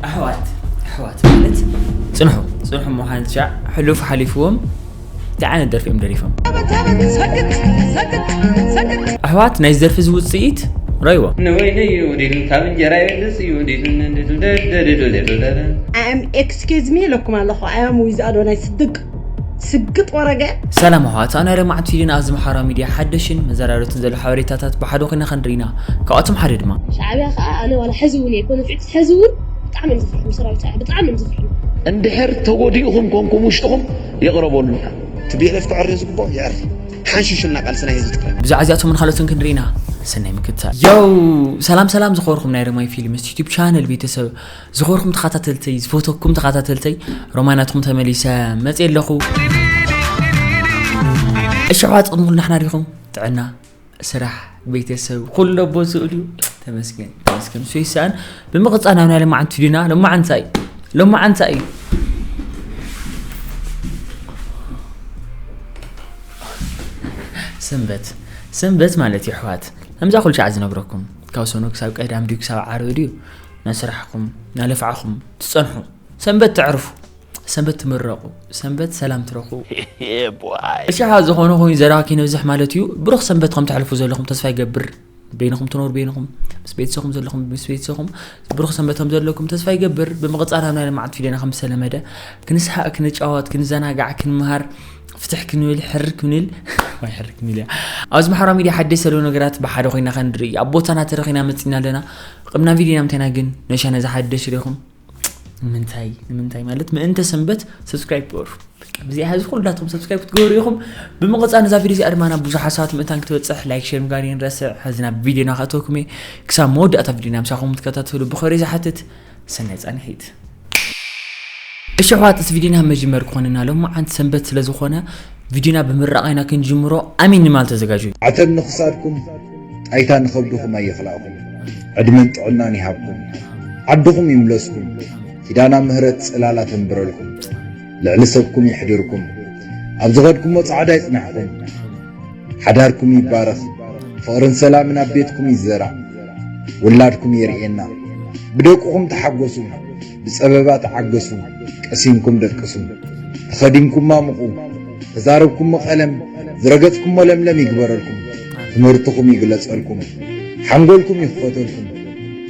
ኣሕዋት ኣሕዋት ማለት ጽንሑ ጽንሑ ምዃን ሻዕ ሕሉፍ ሓሊፍዎም እንታይ ዓይነት ደርፊ እዮም ደሪፎም? ኣሕዋት ናይዚ ደርፊ እዚ ውጽኢት ረይዎ። ንወይነዩ ዲዱ ካብ እንጀራ ይበልጽ እዩ ዲዱ ንዲዱ ደደድዱ ደደደ። I am excuse me ኢለኩም ኣለኹ። I am with ኣዶናይ ስድቅ ስግጥ ወረገ። ሰላም ኣሕዋት፣ ኣብ ናይ ለማዓንቲ ቪድዮና ኣብዚ ማሕበራዊ ሚድያ ሓደሽን መዘራረብትን ዘሎ ሓበሬታታት ብሓደ ኮይና ክንርኢ ኢና። ካብኣቶም ሓደ ድማ ሻዕብያ ከዓ ኣነ ዋላ ሕዚ እውን እየ ኮነ ፍዕቲ ሕዚ እውን ብጣዕሚ እዮም ዝፍርሑ ሰራዊት ሻዕብያ ብጣዕሚ እዮም ዝፍርሑ። እንድሕር ተጎዲእኹም ኮንኩም ውሽጥኹም ይቕረበሉ። ቲ ቢ ኤል ኤፍ ክዕሪ ዝግብኦ የዕሪ። ሓንሽሽልና ቃልስና ህዝቢ ትግራይ። ብዛዕባ እዚኣቶምን ካልኦትን ክንርኢ ኢና። ሰናይ ምክትታል። ዮው! ሰላም ሰላም ዝኸበርኩም ናይ ረማይ ፊልምስ ዩቲዩብ ቻነል ቤተሰብ፣ ዝኸበርኩም ተኸታተልተይ፣ ዝፈተኩም ተኸታተልተይ፣ ሮማይ ናትኩም ተመሊሰ መፅየ ኣለኹ። እሺ ኣሕዋት፣ ቅድሚ ኩሉ ናሕና ዲኹም? ጥዕና፣ ስራሕ፣ ቤተሰብ፣ ኩሉ ቦዝኡ ድዩ? ተመስገን ተመስገን፣ ንሱ ይሰኣን። ብምቕፃል ናብ ናይ ሎማዓንቲ ቪድዮና። ሎማዓንቲ እንታይ እዩ? ሎማዓንቲ እንታይ እዩ? ሰንበት ሰንበት ማለት እዩ ኣሕዋት፣ ከምዛ ኩሉ ሻዕ ዝነግረኩም፣ ካብ ሰኑ ክሳብ ቀዳም ድዩ ክሳብ ዓርቢ ድዩ ናስራሕኹም ናለፍዓኹም ትፀንሑ? ሰንበት ተዕርፉ፣ ሰንበት ትምረቑ፣ ሰንበት ሰላም ትረኽቡ። እሺ፣ ሓ ዝኾነ ኮይኑ ዘረባ ከይነብዝሕ ማለት እዩ። ብሩኽ ሰንበት ከም ተሕልፉ ዘለኹም ተስፋ ይገብር። በይንኹም ትነብሩ በይንኹም፣ ምስ ቤተሰብኩም ዘለኹም ምስ ቤተሰብኩም፣ ብሩኽ ሰንበት ከም ዘለኩም ተስፋ ይገብር። ብምቕፃል ኣብ ናይ ሎማዓንቲ ቪድዮና ከም ዝተለመደ ክንስሓቕ፣ ክንጫወት፣ ክንዘናጋዕ፣ ክንምሃር፣ ፍትሕ ክንብል፣ ሕርር ክንብል፣ ወይ ሕርር ክንብል እያ። ኣብዚ ማሕበራዊ ሚድያ ሓደሽ ዘለዉ ነገራት ብሓደ ኮይና ከንርኢ ኣብ ቦታና ተረኺና መፂና ኣለና። ቅድሚ ናብ ቪድዮና ምንታይና ግን ነሻ ነዚ ሓደሽ ርኢኹም ንምንታይ ንምንታይ ማለት ምእንተ ሰንበት ሰብስክራይብ ግበሩ። በቃ ብዚኣ ሕዚ ኩላትኩም ሰብስክራይብ ክትገብሩ ኢኹም። ብምቕፃል ነዛ ቪድዮ እዚኣ ድማ ናብ ብዙሓት ሰባት ምእንታን ክትበፅሕ ላይክ፣ ሼር ምግባር ይንረስዕ። ሕዚ ናብ ቪድዮና ከእተወኩም እየ። ክሳብ መወዳእታ ቪድዮና ምሳኹም ትከታተሉ ብኸሪ ዝሓትት ሰናይ ፃንሒት። እሺ ኣሕዋት፣ እቲ ቪድዮና መጀመር ክኾንና ሎማዓንቲ ሰንበት ስለ ዝኾነ ቪድዮና ብምርቓ ኢና ክንጅምሮ። ኣሜን ንማል ተዘጋጀዩ። ዓተብ ንኽሳድኩም፣ ጣይታ ንኸብድኹም ኣየኽላእኹም። ዕድመን ጥዕናን ይሃብኩም። ዓድኹም ይምለስኩም። ኪዳና ምህረት ጽላላ ተንብረልኩም። ልዕሊ ሰብኩም ይሕድርኩም። ኣብ ዝኸድኩሞ ጻዕዳ ይጽናሕኩም። ሓዳርኩም ይባረኽ። ፍቕርን ሰላምን ኣብ ቤትኩም ይዘራእ። ውላድኩም የርእየና። ብደቅኹም ተሓጎሱ። ብጸበባ ተዓገሱ። ቀሲንኩም ደቅሱ። ተኸዲንኩማ ምቑ። ተዛረብኩሞ ቀለም፣ ዝረገጽኩሞ ለምለም ይግበረልኩም። ትምህርትኹም ይግለጸልኩም። ሓንጎልኩም ይኽፈተልኩም።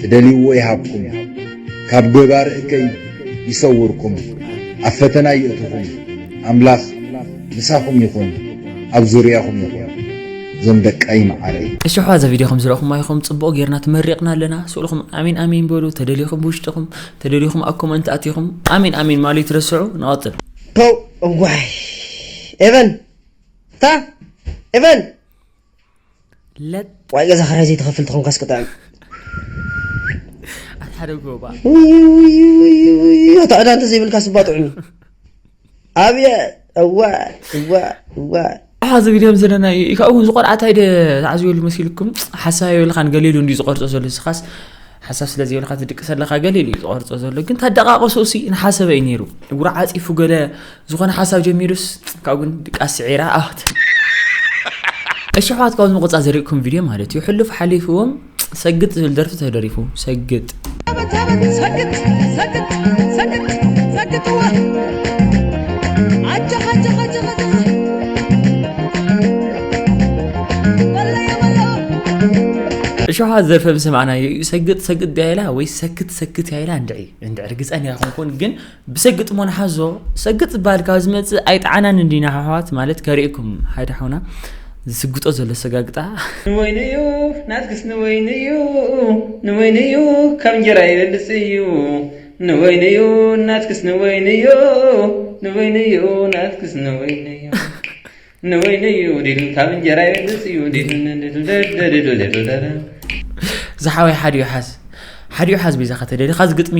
ትደልይዎ ይሃብኩም። ካብ ገባር እከይ ይሰውርኩም። ኣብ ፈተና ይእትኹም። ኣምላኽ ምሳኹም ይኹን። ኣብ ዙርያኹም ይኹን። እዞም ደቀይ መዓረይ። እሺ፣ ኣሕዋት፣ እዛ ቪድዮ ከም ዝረእኹም ኣይኹም ጽቡቕ ጌርና ተመሪቕና ኣለና። ስእልኹም ኣሜን ኣሜን በሉ። ተደሊኹም ብውሽጥኹም፣ ተደሊኹም ኣብ ኮመንት ኣቲኹም ኣሜን ኣሜን ማለት ይትረስዑ። ንቐጽል። ፖው እዋይ ኤቨን እታ ኤቨን ለጥ ዋይ ገዛ ክራይ ዘይትኸፍል ተኾንካስ ክጥዕም ኣትሓደ ጎባ እታ ዕዳ እንተ ዘይብልካ ስባ ጥዑም እዩ ኣብየ እዋ እዋ እዋ ኣሓ እዚ ቪድዮ ዘለና እዩ። ካብኡ እውን ዝቆልዓ እንታይ ደ ተዓዝበሉ መሲልኩም? ሓሳብ የብልካን ገሊሉ እንዲዩ ዝቆርጾ ዘሎ። ንስኻስ ሓሳብ ስለ ዘይብልካ ትድቅስ ኣለኻ። ገሊሉ እዩ ዝቆርጾ ዘሎ። ግን ታደቃቀሱ ሲ ንሓሰበ እዩ ነይሩ። እግሩ ዓጺፉ ገለ ዝኾነ ሓሳብ ጀሚሩስ ካብኡ ግን ድቃስ ስዒራ ኣወት። እሺ ኣሕዋት፣ ካብዚ ምቕጻል ዘርእኩም ቪድዮ ማለት እዩ። ሕሉፍ ሓሊፍዎም ሰግጥ ዝብል ደርፊ ተደሪፉ። ሰግጥ። ሰግጥ ሰግጥ ሰግጥ ሰግጥዋ ኣጆኻ ኣጆኻ ኣጆኻ ኣጆኻ በለዮ በለዮ እሺ ኣሕዋት፣ ዘርፈ ምስ ሰማዕናዮ እዩ። ሰግጥ ሰግጥ ድያ ኢላ ወይ ሰክት ሰክት እያ ኢላ? እንድዒ እንድዒ ርግጸኛ ኣይኮንኩን፣ ግን ብሰግጥ እሞ ንሓዞ። ሰግጥ ዝበሃል ካብ ዝመጽእ ኣይጠዓናን እንዲና ኣሕዋት፣ ማለት ከርእየኩም ሓደ ሓውና ዝስግጦ ዘሎ ኣሰጋግጣ። ንወይነዮ ናትክስ ንወይነዮ ንወይነዮ ካብ እንጀራ ይበልጽ እዩ ንወይነዮ ናትክስ ንወይነዮ ንወይነዮ ናትክስ ንወይነዮ ንወይነዮ ዲዱ ካብ እንጀራ ይበልጽ እዩ ዲዱ ንዲዱ ደደዲዱ ደደደ ዝሓወይ ሓዲኡ ሓዝ፣ ሓዲኡ ሓዝ፣ ቤዛ ከተደሊ ካዝ ግጥሚ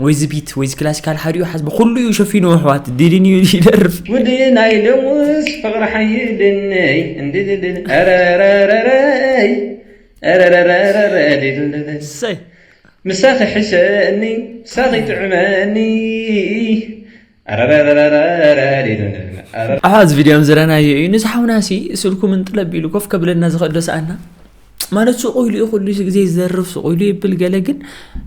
ወይ ዝቢት ወይ ዝክላሲካል ሓዲኡ ሓዝ፣ ብኩሉ እዩ ሸፊኑ ኣሕዋት። ዲድን እዩ ይደርፍ። ውዲ ናይ ልሙስ ፍቕሪ ሓይልነይ እንድድድን ረረረረይ ረረረረረ ዲዱንድድን እሰይ። ምሳኺ ሕሸኒ ምሳኺ ጥዕመኒ ረረረረረ ዲዱንድድን ኣሓ እዚ ቪድዮ ዝረናዮ እዩ። ንዚ ሓውናሲ ስልኩ ምንጥለብ ኢሉ ኮፍ ከብለና ዝኽእል ዶ ሰኣና? ማለት ሱቕ ኢሉ እዩ ኩሉ ግዜ ዝዘርፍ፣ ሱቕ ኢሉ ይብል ገለ። ግን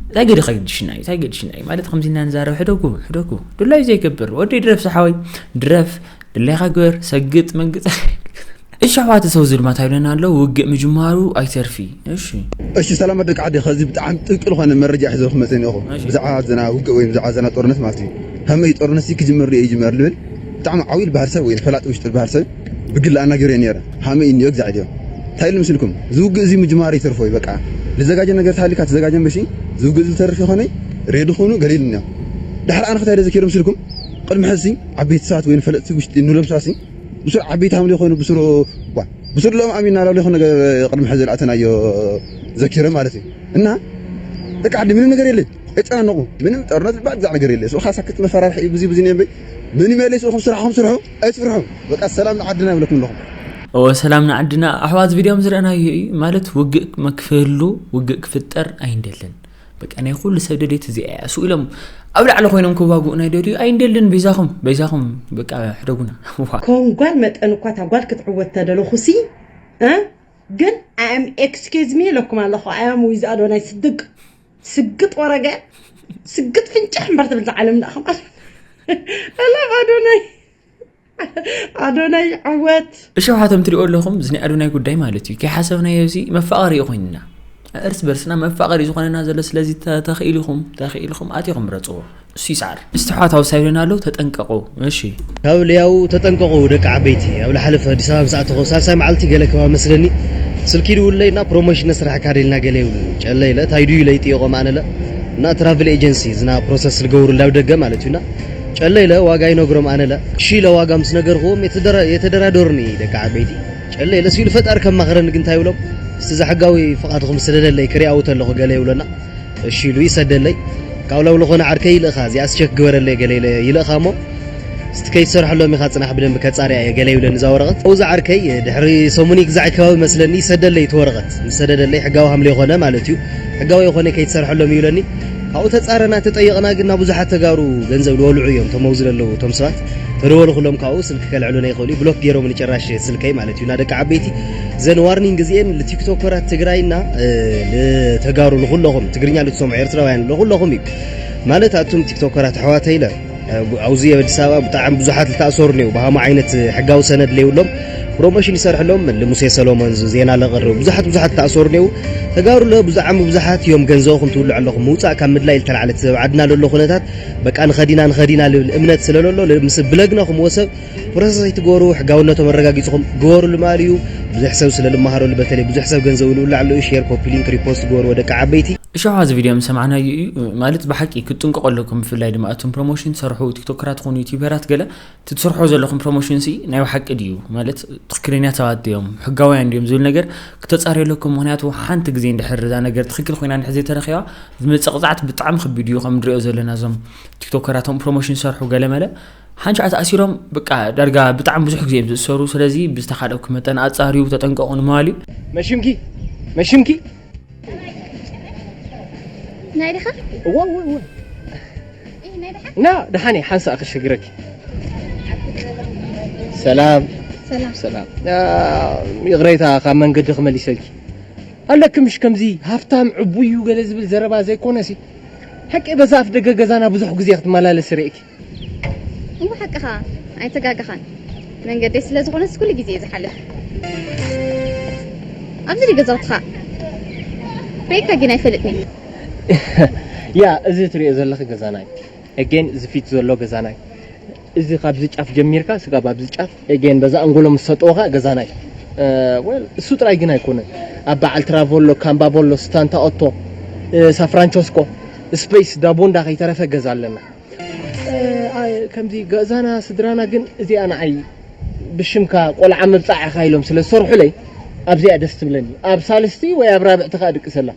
እንታይ ገዲኻ ግድሽና እዩ፣ እንታይ ገድሽና እዩ ማለት ከምዚ እና ንዛረብ። ሕደጉ፣ ሕደጉ። ድላይ ዘይገብር ወዲ ድረፍ፣ ሰሓወይ ድረፍ፣ ድላይካ ግበር፣ ሰግጥ መንግጥ። እሺ ኣሕዋት፣ ሰው ዝልማ ታይለና ኣሎ። ውግእ ምጅማሩ ኣይተርፊ። እሺ። እሺ፣ ሰላም ደቂ ዓዲ። ከዚ ብጣዕሚ ጥብቂ ዝኾነ መረጃ ሒዘ ክመጽእ እኒኦኹ። እሺ። ብዛዕባ ዘና ውግእ ወይ ብዛዕባ ዘና ጦርነት ማለት እዩ። ከመይ ጦርነት ሲ ክጅምር ድዩ ይጅመር ልብል ብጣዕሚ ዓብዪ ዝበሃል ሰብ ወይ ፈላጥ ውሽጢ ዝበሃል ሰብ ብግሊ ኣናገርዮ ነይረ። ከመይ እኒኦ ግዛዕ ድዮ? እንታይ ኢሉ ምስልኩም? እዚ ውግእ እዚ ምጅማር ይተርፎ እዩ። በቃ፣ ልዘጋጀ ነገር ተሃሊካ ተዘጋጀ እምበሺ፣ እዚ ውግእ እዚ ዝተርፍ ይኾነ ሬዲ ኾኑ ገለ ኢሉ እኒኦ። ድሕሪ ኣነ ክታይ ዘኪሩ ምስልኩም? ቅድሚ ሕዚ ዓበይቲ ሰባት ወይ ፈለጥቲ ውሽጢ ንብሎም ሰባት ሲ ብሱር ዓበይቲ ሃምሊ ኮይኑ ብሱሩ፣ ዋ፣ ብሱር ሎም ኣሚና ላሉ ይኹን ነገር ቅድሚ ሕዚ ዝኣተናዮ ዘኪረ ማለት እዩ። እና ደቂ ዓዲ ምንም ነገር የለ፣ ኣይጨናነቑ። ምንም ጦርነት ዝበሃል ግዛዕ ነገር የለ። ስኡኻ ሳክት መፈራርሒ እዩ፣ ብዙ ብዙ ነበር። ምንም የለ። ስኡኹም ስራሕኹም ስርሑ፣ ኣይትፍርሑ። በቃ ሰላም ንዓድና ይብለኩም ኣለኹም። እወ፣ ሰላም ንዓድና። ኣሕዋት፣ ቪድዮም ዝረኣናዮ እዩ ማለት ውግእ መክፍህሉ፣ ውግእ ክፍጠር ኣይንደልን። በቃ ናይ ኩሉ ሰብ ደልየት እዚኣ እያ። ስኡ ኢሎም ኣብ ላዕሊ ኮይኖም ክዋግኡ ናይ ደልዩ ኣይንደልን። በይዛኹም፣ በይዛኹም በቃ ሕደጉና። ዋ። ኮን ጓል መጠን እኳ እታ ጓል ክትዕወት ተደለኹሲ፣ እ? ግን I am excuse me ኢለኩም ኣለኹ። I am with ኣዶናይ ስድቅ። ስግጥ ወረገ፣ ስግጥ ፍንጭሕ እምበር ትብል እዛ ዓለም ንኣኹም። I love ኣዶናይ። ኣዶናይ ይዕወት። እሺ፣ ኣሕዋቶም ትሪኦ ኣለኹም፣ እዚ ናይ ኣዶናይ ጉዳይ ማለት እዩ። ከይሓሰብናዮ እዚ መፋቐሪ እዩ ኮይንና። እርስ በርስና መፋቐሪ እዩ ዝኾነና ዘሎ። ስለዚ ተ-፣ ተኽኢልኹም፣ ተኽኢልኹም ኣቲኹም ምረጽዎ። እሱ ይስዓር። እስቲ ኣሕዋት፣ ኣብ ሳይለንት ኣሎ፣ ተጠንቀቑ። እሺ። ካብ ልያው ተጠንቀቑ ደቂ ዓበይቲ። ኣብ ልሓለፈ ኣዲስ ኣበባ ምስ ኣተኹ ሳልሳይ መዓልቲ ገለ ከባቢ መስለኒ፣ ስልኪ ይድውለይ እና ፕሮሞሽን ነስራሕካ ዶ ኢልና ገለ ይብሉ። ጨለ ኢለ፣ ታይ ድዩ ኢለ ይጥየቖም ኣነ ለ። እና ትራቭል ኤጀንሲ፣ ዝና ፕሮሰስ ዝገብሩ እንዳብ ደገ ማለት እዩ። እና ጨለ ኢለ ዋጋ ይነግሮም ኣነ ለ። እሺ ኢለ ዋጋ ምስ ነገርኩዎም፣ የተደራ-፣ የተደራደሩኒ ደቂ ዓበይቲ። ጨለ ኢለ፣ ሲሉ ፈጣሪ ከማኽረኒ ግን እንታይ ይብሎም? እስቲ እዛ ሕጋዊ ፍቓድኹም ስደደለይ፣ ክሪኣዊ ተለኹ ገለ ይብለና። እሺ ኢሉ ይሰደለይ። ካብ ላው ዝኾነ ዓርከይ ይልእኻ፣ እዚኣስ ቸክ ግበረለይ ገለ ኢለ ይልእኻ እሞ፣ እስቲ ከይትሰርሐሎም ኢኻ፣ ጽናሕ ብደንቢ ከጻርያ እየ ገለ ይብለኒ እዛ ወረቐት። ኣብዛ ዓርከይ ድሕሪ ሰሙን ይግዛዕ ከባቢ መስለኒ ይሰደለይ እቲ ወረቐት። ምስ ሰደደለይ ሕጋዊ ሃምለ ይኾነ ማለት እዩ። ሕጋዊ ይኾነ ከይትሰርሐሎም ይብለኒ። ካብኡ ተጻረና ተጠየቕና ግን ናብ ብዙሓት ተጋሩ ገንዘብ ልበልዑ እዮም፣ ተመውዝ ዘለዉ እቶም ሰባት። ተደወልኩሎም ካብኡ ስልኪ ከልዕሉና ይኽእሉ እዩ። ብሎክ ገይሮምኒ ጭራሽ ስልከይ ማለት እዩ። እና ደቂ ዓበይቲ እዘን ዋርኒንግ እዚኤን ንቲክቶከራት ትግራይና፣ እ፣ ንተጋሩ ንኹለኹም ትግርኛ ልትሰምዑ ኤርትራውያን ንኹለኹም እዩ። ማለት ኣቱም ቲክቶከራት ኣሕዋተይ ኢለ፣ እ፣ ኣብዚ ኣብ ኣዲስ ኣበባ ብጣዕሚ ብዙሓት ልተኣሰሩ እኒው። ብሃማ ዓይነት ሕጋዊ ሰነድ ለይብሎም ፕሮሞሽን ይሰርሕሎም፣ ልሙሴ ሰሎሞን ዝ-፣ ዜና ለቕርብ ብዙሓት ብዙሓት ልተኣሰሩ እኒው። ተጋሩ ለ ብዙዓም ብዙሓት እዮም ገንዘብኹም ትብልዑ ኣለኹም። ምውፃእ ካብ ምድላይ ልተላዕለት ኣብ ዓድና ለሎ ኩነታት በቃ ንኸዲና ንኸዲና ልብል እምነት ስለለሎ ምስ ብለግናኹም ወሰብ ፕሮሰስ ኣይትገበሩ፣ ሕጋውነቶም ኣረጋጊጽኹም ግበሩሉ ማለት እዩ። ብዙሕ ሰብ ስለ ልመሃረሉ፣ በተለይ ብዙሕ ሰብ ገንዘቡ ልውላዕ ኣሎ እዩ። ሼር፣ ኮፒ ሊንክ፣ ሪፖስት ግበሩ ወደቂ ዓበይቲ። እሺ፣ እዚ ቪድዮ ምስ ሰማዕናዮ እዩ ማለት ብሓቂ ክትጥንቀቑ ኣለኩም። ብፍላይ ድማ እቶም ፕሮሞሽን ትሰርሑ ቲክቶከራት ትኾኑ ዩቲዩበራት ገለ እቲ ትሰርሖ ዘለኹም ፕሮሞሽን ሲ ናይ ብሓቂ ድዩ ማለት ትኽክለኛ ሰባት ድዮም ሕጋውያን ድዮም ዝብል ነገር ክተጻርዩ ኣለኩም። ምኽንያቱ ሓንቲ ግዜ እንድሕር እዛ ነገር ትኽክል ኮይና እንድሕር ዘይተረኺባ ዝመጽእ ቅጽዓት ብጣዕሚ ከቢድ እዩ። ከም ንሪኦ ዘለና እዞም ቲክቶከራቶም ፕሮሞሽን ዝሰርሑ ገለመለ ሓንሻዕ ተኣሲሮም በቃ ዳርጋ ብጣዕሚ ብዙሕ ግዜ እዮም ዝእሰሩ። ስለዚ ብዝተኻለኩም መጠን ኣጻርዩ ተጠንቀቑ ንምባል እዩ። መሽምኪ መሽምኪ ናይ ድኻ? እዋ እዋ እዋ። እ፣ ናይ ድኻ? ና ድሓን እየ ሓንሳእ ክሽግረኪ። ሰላም። ሰላም። ሰላም። ያ፣ ይቕሬታ ካብ መንገዲ ክመሊሰልኪ ኣለኪ። ምሽ ከምዚ ሃፍታም ዕቡይ እዩ ገለ ዝብል ዘረባ ዘይኮነሲ ሓቂ በዛ ኣፍ ደገ ገዛና ብዙሕ ግዜ ክትመላለሲ ርእኪ። እሞ ሓቅኻ ኣይተጋገኻን። መንገደይ ስለ ዝኾነስ ኩሉ ግዜ እየ ዝሓልፍ። ኣብዚ ድዩ ገዛውትኻ? ርእየካ ግን ኣይፈልጥን እየ። ያ፣ እዚ ትሪኦ ዘለኺ ገዛና እዩ። ኤጌን እዚ ፊት ዘሎ ገዛና እዩ። እዚ ካብዚ ጫፍ ጀሚርካ ስጋብ ኣብዚ ጫፍ ኤጌን በዛ ኣንጎሎ ምስ ሰጠወኻ ገዛና እዩ። እ፣ ወል፣ እሱ ጥራይ ግን ኣይኮነን። ኣብ በዓል ትራቮሎ፣ ካምባቮሎ፣ ስታንታ ኦቶ፣ እ፣ ሳፍራንቸስኮ፣ ስፔስ፣ ዳቦንዳ ከይተረፈ ገዛ ኣለና። እ፣ ኣ-፣ ከምዚ ገዛና ስድራና ግን እዚኣ ንዓይ ብሽምካ ቆልዓ ምብጻዕ ኢኻ ኢሎም ስለ ዝሰርሑለይ ኣብዚኣ ደስ ትብለኒ። ኣብ ሳልስቲ ወይ ኣብ ራብዕቲ ከኣ ድቅሰላ።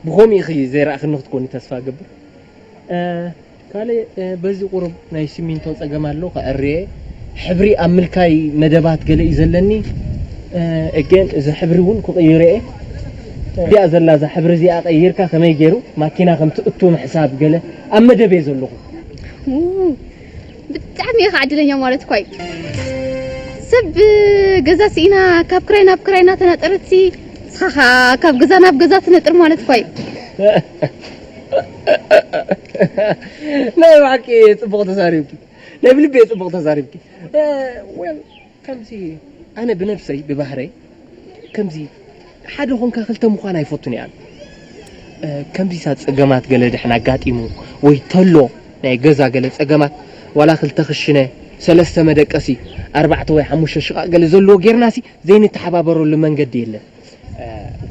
ብኸምኡ ኢኺ ዘይረኣኽኒ ክትኮኒ ተስፋ እገብር። እ፣ ካልእ፣ እ፣ በዚ ቁሩብ ናይ ሲሚንቶ ጸገም ኣሎ፣ ከዐርየ። ሕብሪ ኣብ ምልካይ መደባት ገለ እዩ ዘለኒ። እ፣ ኤጌን እዚ ሕብሪ እውን ክቕይሮ እየ። እዚኣ ዘላ እዛ ሕብሪ እዚኣ ቀይርካ ከመይ ገይሩ ማኪና ከም ትእቱ ምሕሳብ ገለ ኣብ መደብ እየ ዘለኹ። ው፣ ብጣዕሚ ኢኻ ዕድለኛ ማለት እኳ እዩ። ሰብ ገዛ ስኢና ካብ ክራይ ናብ ክራይ እናተናጠረትሲ ኻኻ፣ ካብ ገዛ ናብ ገዛ ትነጥር ማለት እኳ እዩ። ናይ ብሓቂ ጽቡቕ ተዛሪብኪ። ናይ ብልቢ ጽቡቕ ተዛሪብኪ። ወል ከምዚ ኣነ ብነብሰይ ብባህረይ ከምዚ ሓደ ኾንካ ክልተ ምዃን ኣይፈቱን እየ። ከምዚሳ ጸገማት ገለ ድሕን ኣጋጢሙ ወይ ተሎ ናይ ገዛ ገለ ጸገማት ዋላ ክልተ ክሽነ ሰለስተ መደቀሲ ኣርባዕተ ወይ ሓሙሽተ ሽቓቕ ገለ ዘለዎ ጌርናሲ ዘይንተሓባበረሉ መንገዲ የለን።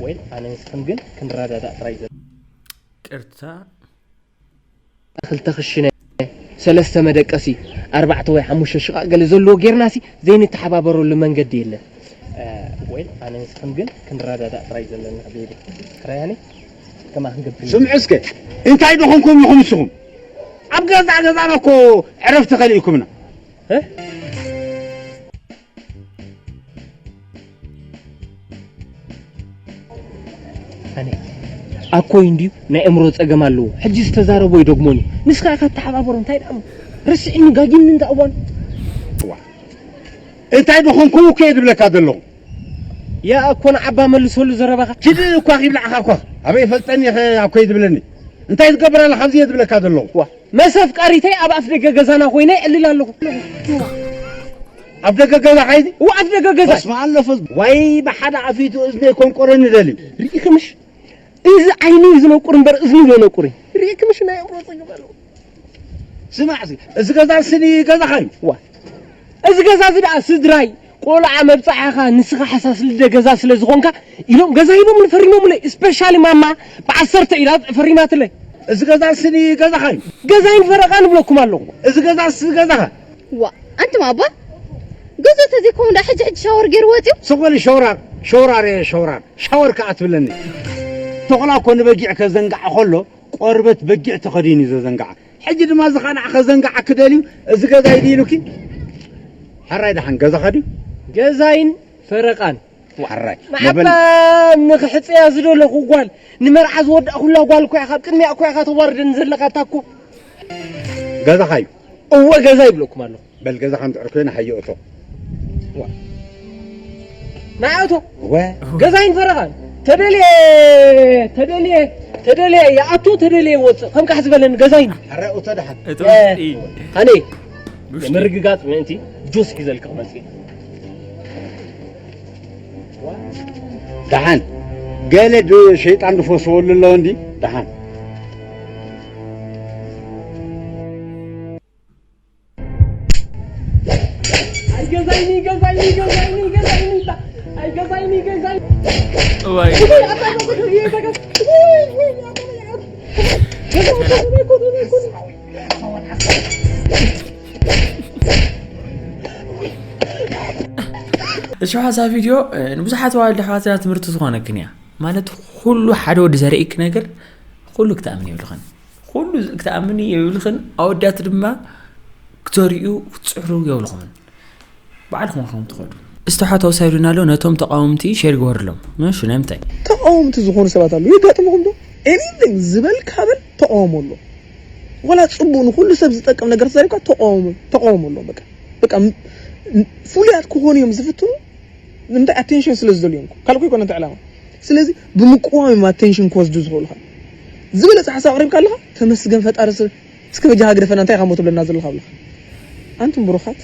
ወይል ኣነ ንስኽን ግን ክንረዳዳእ ጥራይ ዘ ቅርታ ክልተ ክሽነ ሰለስተ መደቀሲ ኣርባዕተ ወይ ሓሙሽተ ሽቓቕ ገለ ዘለዎ ጌርናሲ ዘይንተሓባበረሉ መንገዲ የለን። ወይል ኣነ ንስኽን ግን ክንረዳዳእ ጥራይ ዘለና ቤቢ ክራያኒ ከማ ክንገብር ስምዑ እስከ እንታይ ደኾንኩም ኢኹም ንስኹም ኣብ ገዛ ገዛና እኮ ዕረፍቲ ከሊእኩምና ኣነ ኣኮይ እንድዩ ናይ እምሮ ጸገም ኣለዎ። ሕጂ ዝተዛረቦ ይደግሞኒ። ንስኻ ኢኻ ተሓባበሮ እንታይ ደኣ ረስዕኒ ጋጊምኒ እንተ እዋን እንታይ ደኾንኩ እኮ እየ ዝብለካ ዘለኹ። ያ ኣኮ ንዓባ መልሰሉ ዘረባኻ። ኪድ እኳ ኺብላዕኻ እኳ ኣበይ ፈልጠኒ ኢኸ ኣኮይ ዝብለኒ እንታይ ትገብር ኣለኻ ኣብዚ እየ ዝብለካ ዘለኹ። ዋ መስ ኣፍቃሪተይ ኣብ ኣፍ ደገ ገዛና ኮይነ ይዕልል ኣለኹ። ኣብ ደገ ገዛ ኸይዲ እዋ ኣፍ ደገ ገዛ በስመ ኣለፈ ዋይ ብሓደ ኣፊቱ እዝነይ ኮንቆረኒ ደልዩ ርኢኺ ምሽ እዚ ዓይኒ እዩ ዝነቁር እምበር እዝኒ ዶ ነቁር እዩ ርኢኺ ምሽ ናይ ኣእምሮ ፀገም ኣለዎ ስማዕ እዚ ገዛ ስኒ ገዛኻ እዩ ዋ እዚ ገዛ እዚ ደኣ ስድራይ ቆልዓ መብፃዕኻ ንስኻ ሓሳስ ልደ ገዛ ስለ ዝኾንካ ኢሎም ገዛ ሂቦምኒ ፈሪሞምለይ ስፔሻሊ ማማ ብዓሰርተ ኢላ ፈሪማትለይ እዚ ገዛ ስኒ ገዛኻ እዩ ገዛይን ፈረቓ ንብለኩም ኣለኹ እዚ ገዛ ስ ገዛኻ ዋ ኣንቱም ኣባ ገዝኡ ተዘይከውን ዳ ሕጂ ሕጂ ሻወር ገይሩ ወፂኡ ስቕ በሊ ሸውራር ሸውራር እየ ሸውራር ሻወር ከኣ ትብለኒ ተቑላ እኮ ንበጊዕ ከዘንጋዕ ከሎ ቆርበት በጊዕ ተኸዲኑ እዩ ዘዘንግዓ ሕጂ ድማ ዝኸንዓ ከዘንግዓኪ ደልዩ እዚ ገዛ እዩ ድዩ ኢሉኪ ሕራይ ደሓን ገዛኻ ድዩ ገዛይን ፈረቓን ሕራይ ንዓባ ንኽሕፀያ ዝደለኹ ጓል ንመርዓ ዝወዳእኩላ ጓል እኮ ኢኻ ኣብ ቅድሚያ እኮ ኢኻ ተዋርደኒ ዘለኻ እታ እኮ ገዛኻ እዩ እወ ገዛ ይብለኩም ኣለኹ በል ገዛኻ እንድሕር ኮይነ ሃየ እቶ ናእቶ ገዛይን ፈረኻን ተደልየ ተደልየ ተደልየ ይኣቱ ተደልየ ይወፅእ ከም ካሕ ዝበለኒ ገዛይን ሕረ እቶ ደሓን እቶ እ፣ ኣነ ንምርግጋፅ ምእንቲ ጁስ ሒዘልካ ክመፅእ ደሓን ገለ ድ- ሸይጣን ዝፈስወሉ ኣለዎ እንዲ ደሓን ኣይገዛይኒ ገዛይኒ ገዛይኒ ገዛይኒ ገዛይኒ ገዛይኒ እዋይ እሺ ሓዛ ቪድዮ ንብዙሓት ዋልድ ኣሕዋትና ትምህርቲ ዝኾነክን እያ ማለት ኩሉ ሓደ ወዲ ዘርእክ ነገር ኩሉ ክትኣምን የብልኽን ኩሉ ክትኣምን የብልኽን ኣወዳት ድማ ክተርእዩ ክትፅዕሩ የብልኹምን ባዕልኹም ኢኹም ትኸዱ። እስቲ ሓተው ሳይዱና ኣሎ ነቶም ተቃወምቲ ሼር ግበርሎም። እሺ ናይ ምንታይ? ተቃወምቲ ዝኾኑ ሰባት ኣለዉ የጋጥምኹም ዶ? Anything ዝበልካ በል ተቃውሞ ኣሎ። ወላ ጽቡቅ ንኩሉ ሰብ ዝጠቅም ነገር ተዛሪብካ ተቃውሞ ተቃውሞ ኣሎ በቃ። በቃ ፍሉያት ክኾኑ እዮም ዝፍትኑ ንምንታይ attention ስለ ዝደልዩ እዮም። ካልእ እኮ ኣይኮነን እቲ ዕላማ። ስለዚ ብምቅዋም እዮም attention ክወስዱ ዝኽእሉኻ። ዝበለጸ ሓሳብ ኣቕሪብካ ኣለኻ ተመስገን ፈጣሪ ስለ እስከ በጃኻ ግደፈና እንታይ ኢኻ እሞ ትብለና ዘለኻ ብለኻ። ኣንቱም ብሩኻት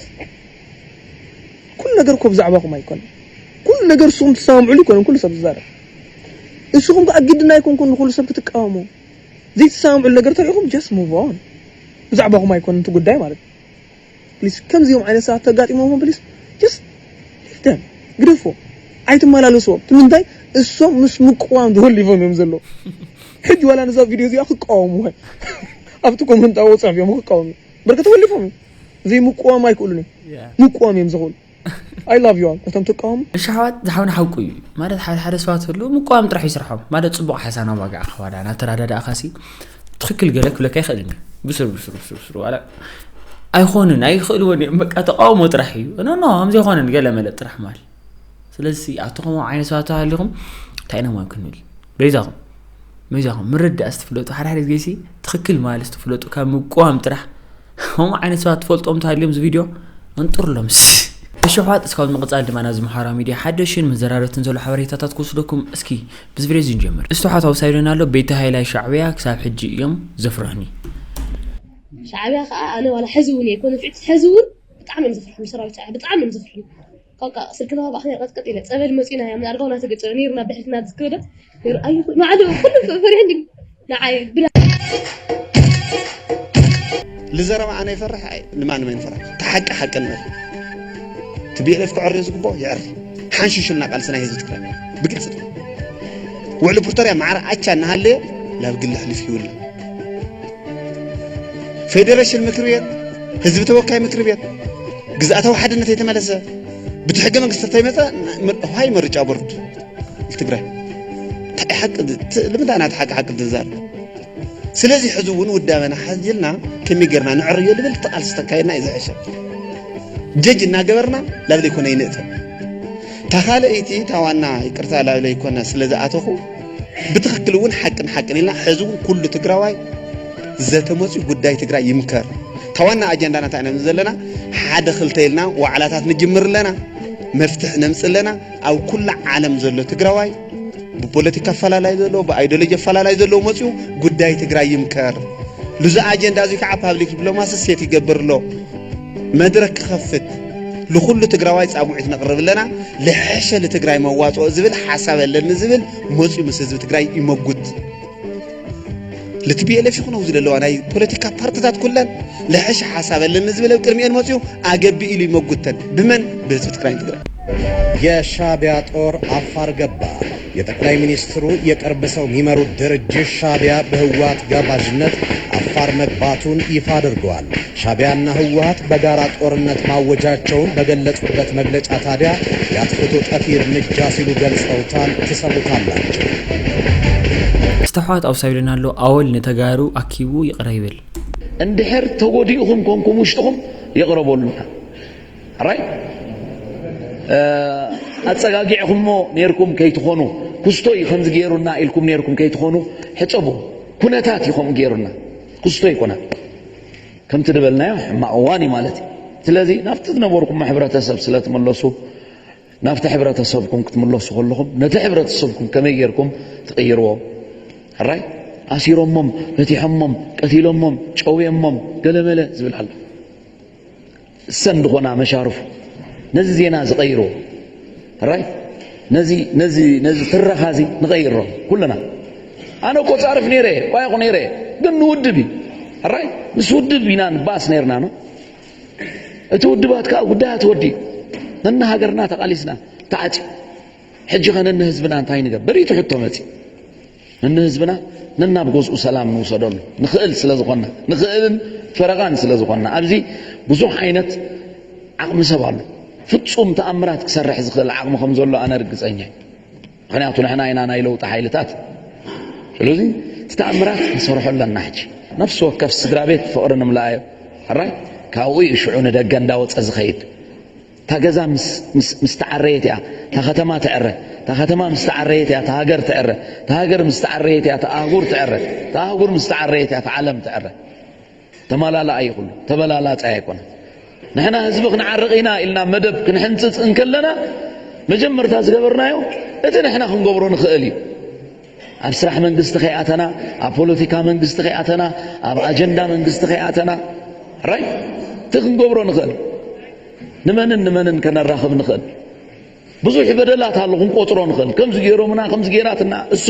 ኩሉ ነገር እኮ ብዛዕባኹም ኣይኮነን። ኩሉ ነገር ንስኹም ትሰማምዑሉ ኣይኮነን ኩሉ ሰብ ዝዛረብ። ንስኹም ከኣ ግድን ኣይኮንኩን ንኹሉ ሰብ ክትቃወሙ። ዘይትሰማምዑሉ ነገር ተሪእኹም just move on። ብዛዕባኹም ኣይኮነን እቲ ጉዳይ ማለት እዩ። ፕሊስ ከምዚኦም ዓይነት ሰባት ተጋጢሞም ፕሊስ just leave them ግደፎም ኣይትመላለስዎም ንምንታይ እሶም ምስ ምቅዋም ተወሊፎም እዮም ዘለዉ ሕጂ ዋላ ነዛ ቪድዮ እዚኣ ክቃወሙዋ ኣብቲ ኮመንት ኣብኡ ፅሕፍ እዮም ክቃወሙ በርከ ተወሊፎም እዮም ዘይምቅዋም ኣይክእሉን እዮም ምቅዋም እዮም ዝኽእሉ I love you all እቶም ትቃወሙ እሺ ኣሕዋት ዝሓውና ሓቁ እዩ ማለት ሓደ ሓደ ሰባት ህሉ ምቅዋም ጥራሕ ይስርሖም ማለት ፅቡቅ ሓሳና ዋጋ ኣኸዋዳ ናተራዳዳእኻሲ ትኽክል ገለ ክብለካ ይኽእል እዩ ብስር ብስር ብስር ብስር ዋላ ኣይኾንን ኣይኽእልዎን እዮም በቃ ተቃውሞ ጥራሕ እዩ ኖ ኖ ከምዚ ኣይኮነን ገለ መለ ጥራሕ ማል ስለዚ ኣቲ ከምኡ ዓይነት ሰባት ተሃሊኹም እንታይ ኢና ማን ክንብል በይዛኹም በይዛኹም ምርዳእ ስትፍለጡ ሓደ ሓደ ግዜሲ ትኽክል ማል ስትፍለጡ ካብ ምቅዋም ጥራሕ ከምኡ ዓይነት ሰባት ትፈልጦም ተሃልዮም እዚ ቪድዮ ኣንጥርሎም ሲ እሺ ኣሕዋት፣ እስካብ ምቕጻል ድማ ናብዚ ምሓራ ሚድያ ሓደሽን መዘራረብትን ዘሎ ሓበሬታታት ክወስደኩም። እስኪ ብዚ ቪድዮ እዚ ንጀምር። እስተሓት ኣውሳይዶን ኣሎ፣ ቤተ ሃይላይ ሻዕብያ ክሳብ ሕጂ እዮም ዘፍርሑኒ። ሻዕብያ ከዓ ኣነ ዋላ ሕዚ እውን እየ ኮነ ፍዕቲ ሕዚ እውን ብጣዕሚ እዮም ዘፍርሑኒ። ሰራዊት ሻዕብያ ብጣዕሚ እዮም ዘፍርሑኒ። በቃ ስልክና ባዕልና ቀጥቀጥ ኢለ ጸበል መጺና እያ ምን ኣልጋውና ተገጨ ነይርና ብሕትና ዝክረደት ነይሩ። ኣይ ማዕዶ ኩሉ ፈሪሕኒ። ንዓይ ብላ ልዘረባ ኣነ ይፈርሕ ኣይ ንማንም ኣይንፈርሕ። ተሓቂ ሓቂ ንበል። ትቢኤልኤፍ ክዕርዮ ዝግብኦ ይዕሪ። ሓንሽሹልና ቃልሲ ናይ ህዝቢ ትግራይ ብግልፂ። ውዕሊ ፕሪቶርያ ማዕረ ኣቻ እናሃለየ ናብ ግሊ ሕልፍ ይውላ። ፌዴሬሽን ምክሪ ቤት፣ ህዝቢ ተወካይ ምክሪ ቤት፣ ግዝኣታዊ ሓድነት የተመለሰ ብቲ ሕገ መንግስቲ ተይመፀ ሆይ ምርጫ ቦርድ ትግራይ እንታይ ሓቂ ልምንታይ ናቲ ሓቂ ሓቂ ትዛር ስለዚ ሕዚ እውን ውዳበና ሓዚልና ከመይ ጌርና ንዕርዮ ልብል ተቃልሲ ተካየድና እዩ ዝሕሸ ጀጅ እናገበርና ላብለይ ኮነ ይንእተ ታኻልእይቲ ታዋና ይቅርታ ላብለይ ኮነ ስለ ዝኣተኹ ብትኽክል እውን ሓቅን ሓቅን ኢልና ሕዚ እውን ኩሉ ትግራዋይ ዘተመፅኡ ጉዳይ ትግራይ ይምከር። እታ ዋና ኣጀንዳና እንታይ ኢና ዘለና? ሓደ ክልተ ኢልና ዋዕላታት ንጅምር ኣለና፣ መፍትሒ ነምፅእ ኣለና። ኣብ ኩላ ዓለም ዘሎ ትግራዋይ ብፖለቲካ ኣፈላላይ ዘለዎ ብኣይዲዮሎጂ ኣፈላላይ ዘለዎ መፅኡ ጉዳይ ትግራይ ይምከር። ልዚ ኣጀንዳ እዚ ከዓ ፓብሊክ ዲፕሎማሲ ሴት ይገብር ኣሎ። መድረክ ክኸፍት ልኹሉ ትግራዋይ ፃጉዒት ነቕርብ ኣለና። ልሕሸ ልትግራይ መዋፅኦ ዝብል ሓሳብ ኣለኒ ዝብል መፅኡ ምስ ህዝቢ ትግራይ ይመጉት። ልትቢኤልኤፍ ይኹን ኣብዚ ዘለዋ ናይ ፖለቲካ ፓርትታት ኩለን ልሕሸ ሓሳብ ኣለኒ ዝብል ኣብ ቅድሚኤን መፅኡ ኣገቢ ኢሉ ይመጉተን። ብመን? ብህዝቢ ትግራይ ትግራይ። የሻቢያ ጦር አፋር ገባ። የጠቅላይ ሚኒስትሩ የቅርብ ሰው የሚመሩት ድርጅት ሻቢያ በህወሓት ጋባዥነት አፋር መግባቱን ይፋ አድርገዋል። ሻቢያና ህወሓት በጋራ ጦርነት ማወጃቸውን በገለጹበት መግለጫ ታዲያ የአጥፍቶ ጠፊ እርምጃ ሲሉ ገልጸውታል። ትሰሙታላችሁ። እስተሓዋት ኣውሳቢልና ኣሎ ኣወል ንተጋሩ ኣኪቡ ይቕረ ይብል። እንድሕር ተጎዲእኹም ኮንኩም ውሽጥኹም ይቕረበሉና። ራይ ኣጸጋጊዕኹሞ ኔርኩም ከይትኾኑ ኩስቶይ ከምዚ ገይሩና ኢልኩም ኔርኩም ከይትኾኑ ሕጸቡ። ኩነታት እዩ ከምኡ ገይሩና። ኩስቶ ይኮና ከምቲ ዝበልናዮ ሕማቕ እዋን እዩ ማለት እዩ። ስለዚ ናብቲ ዝነበርኩም ሕብረተሰብ ስለ ትምለሱ ናብቲ ሕብረተሰብኩም ክትምለሱ ከለኹም ነቲ ሕብረተሰብኩም ከመይ ጌርኩም ትቕይርዎ? ሕራይ ኣሲሮሞም፣ ፈቲሖሞም፣ ቀቲሎሞም፣ ጨውዮሞም፣ ገለመለ ዝብል ኣሎ። እሰን ዝኾና መሻርፉ ነዚ ዜና ዝቐይርዎ። ሕራይ ነዚ ነዚ ነዚ ትረኻ እዚ ንቐይሮ ኩልና። ኣነ እኮ ጻርፍ ነይረ፣ ቋይቑ ነይረ፣ ግን ንውድብ እዩ። ሕራይ ምስ ውድብ ኢና ንባስ ነይርና ነው። እቲ ውድባት ከኣ ጉዳያት ወዲ ነና ሃገርና ተቓሊስና ተዓጽዩ። ሕጂ ኸ ነኒ ህዝብና እንታይ ንገብር? እቲ ሕቶ መጺ። ነኒ ህዝብና ነናብ ገዝኡ ሰላም ንውሰደሉ። ንኽእል ስለ ዝኾንና፣ ንኽእልን ፈረቓን ስለ ዝኾንና። ኣብዚ ብዙሕ ዓይነት ዓቕሚ ሰብ ኣሎ። ፍጹም ተኣምራት ክሰርሕ ዝኽእል ዓቕሚ ከም ዘሎ ኣነ ርግጸኛ እየ። ምኽንያቱ ንሕና ኢና ናይ ለውጢ ሓይልታት። ስለዚ እቲ ተኣምራት ንሰርሖ ኣለና። ሕጂ ነፍሲ ወከፍ ስድራ ቤት ፍቕሪ ንምልኣዮ። ሕራይ ካብኡ እዩ ሽዑ ንደገ እንዳወፀ ዝኸይድ። እታ ገዛ ምስ ምስ ምስ ተዓረየት እያ እታ ከተማ ትዕረ። እታ ከተማ ምስ ተዓረየት እያ እታ ሃገር ትዕረ። እታ ሃገር ምስ ተዓረየት እያ እታ ኣህጉር ትዕረ። እታ ኣህጉር ምስ ተዓረየት እያ እታ ዓለም ትዕረ። ተመላላኣይ ኩሉ ተበላላጻይ ኣይኮነን። ንሕና ህዝቢ ክንዓርቕ ኢና ኢልና መደብ ክንሕንጽጽ እንከለና መጀመርታ ዝገበርናዮ እቲ ንሕና ክንገብሮ ንኽእል እዩ። ኣብ ስራሕ መንግስቲ ከይኣተና፣ ኣብ ፖለቲካ መንግስቲ ከይኣተና፣ ኣብ ኣጀንዳ መንግስቲ ከይኣተና ራይ እቲ ክንገብሮ ንኽእል ንመንን ንመንን ከነራኽብ ንኽእል ብዙሕ በደላት ኣሎ ክንቆፅሮ ንኽእል ከምዚ ገይሮምና ከምዚ ገይራትና እሱ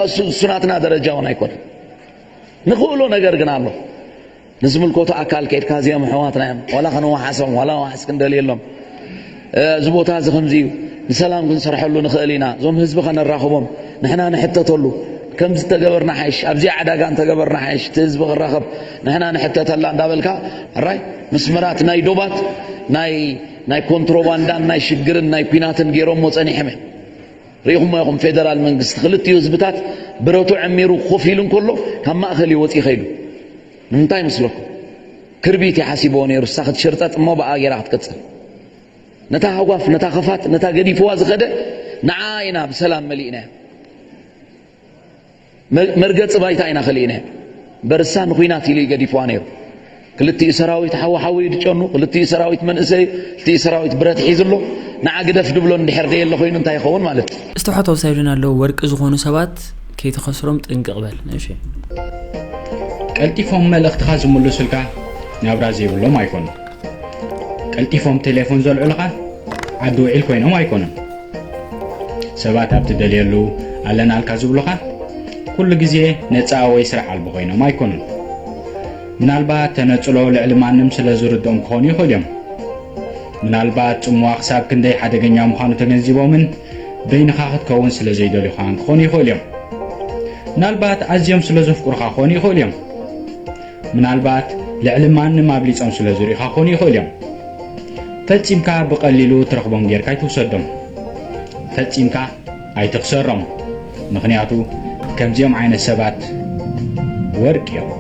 እሱ እሱ ናትና ደረጃ እውን ኣይኮነን። ንኽእሎ ነገር ግን ኣሎ። ንዝምልከቶ ኣካል ከይድካ እዚኦም ኣሕዋትና እዮም ዋላ ከነዋሓሶም ዋላ ዋሕስ ክንደልየሎም እዚ ቦታ እዚ ከምዚ እዩ ንሰላም ክንሰርሐሉ ንኽእል ኢና እዞም ህዝቢ ከነራኽቦም ንሕና ንሕተተሉ ከምዚ ተገበርና ሓይሽ ኣብዚኣ ዕዳጋ እንተገበርና ሓይሽ እቲ ህዝቢ ክራኸብ ንሕና ንሕተተላ እንዳበልካ ሕራይ ምስ መራት ናይ ዶባት ናይ ናይ ኮንትሮባንዳን ናይ ሽግርን ናይ ኲናትን ገይሮሞ ጸኒሖም እዮም። ርኢኹሞ ኢኹም ፌደራል መንግስቲ ክልቲኡ ህዝብታት ብረቱ ዕሚሩ ኮፍ ኢሉ እንከሎ ካብ ማእኸል እዩ ወፂኡ ከይዱ። ንምንታይ ይመስለኩም? ክርቢት እዩ ሓሲብዎ ነይሩ እሳ ክትሽርጠጥ እሞ ብኣ ገይራ ክትቅፅል። ነታ ሃጓፍ ነታ ኸፋት ነታ ገዲፍዋ ዝኸደ ንዓ ኢና ብሰላም መሊእናያ። መርገፂ ባይታ ኢና ከሊእናያ። በርሳ ንኹናት ኢሉ እዩ ገዲፍዋ ነይሩ። ክልቲኡ ሰራዊት ሓዊ ሓዊ ድጨኑ፣ ክልቲኡ ሰራዊት መንእሰይ፣ ክልቲኡ ሰራዊት ብረት ሒዙ ኣሎ። ንዓ ግደፍ ድብሎ እንድሕር ደየለ ኮይኑ እንታይ ይኸውን ማለት እዩ? ዝተሓተው ሳይድን ኣለዉ ወርቂ ዝኾኑ ሰባት ከይትኸስሮም ጥንቅቕ በል። እሺ። ቀልጢፎም መልእኽትኻ ዝምልሱልካ ናብራ ዘይብሎም ኣይኮኑን። ቀልጢፎም ቴሌፎን ዘልዑልኻ ዓዲ ውዒል ኮይኖም ኣይኮኑን። ሰባት ኣብ ትደልየሉ ኣለናልካ ዝብሉኻ ኩሉ ግዜ ነጻ ወይ ስራሕ ኣልቦ ኮይኖም ኣይኮኑን። ምናልባት ተነጽሎ ልዕሊ ማንም ስለ ዝርድኦም ክኾኑ ይኽእሉ እዮም። ምናልባት ጽምዋ ክሳብ ክንደይ ሓደገኛ ምዃኑ ተገንዚቦምን በይንኻ ክትከውን ስለ ዘይደልዩ ኸኣን ክኾኑ ይኽእሉ እዮም። ምናልባት ኣዝዮም ስለ ዘፍቅሩኻ ክኾኑ ይኽእሉ እዮም። ምናልባት ልዕሊ ማንም ኣብሊጾም ስለ ዝርእኻ ክኾኑ ይኽእሉ እዮም። ፈጺምካ ብቐሊሉ ትረኽቦም ጌርካ ኣይትውሰዶም። ፈጺምካ ኣይትኽሰሮም። ምኽንያቱ ከምዚኦም ዓይነት ሰባት ወርቂ እዮም።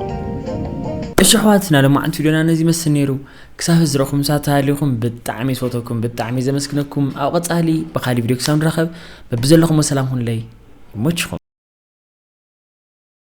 እሺ ኣሕዋት፣ ናይ ሎማዓንቲ ቪድዮና ነዚ ይመስል ነይሩ። ክሳብ ሕዚ ዝረኹም ሳት ተሃሊኹም ብጣዕሚ ዝፈተኩም፣ ብጣዕሚ ዘመስግነኩም። ኣብ ቀጻሊ ብኻሊእ ቪድዮ ክሳብ ንራኸብ በብዘለኹም ሰላም ሁንለይ። ይመችኹም።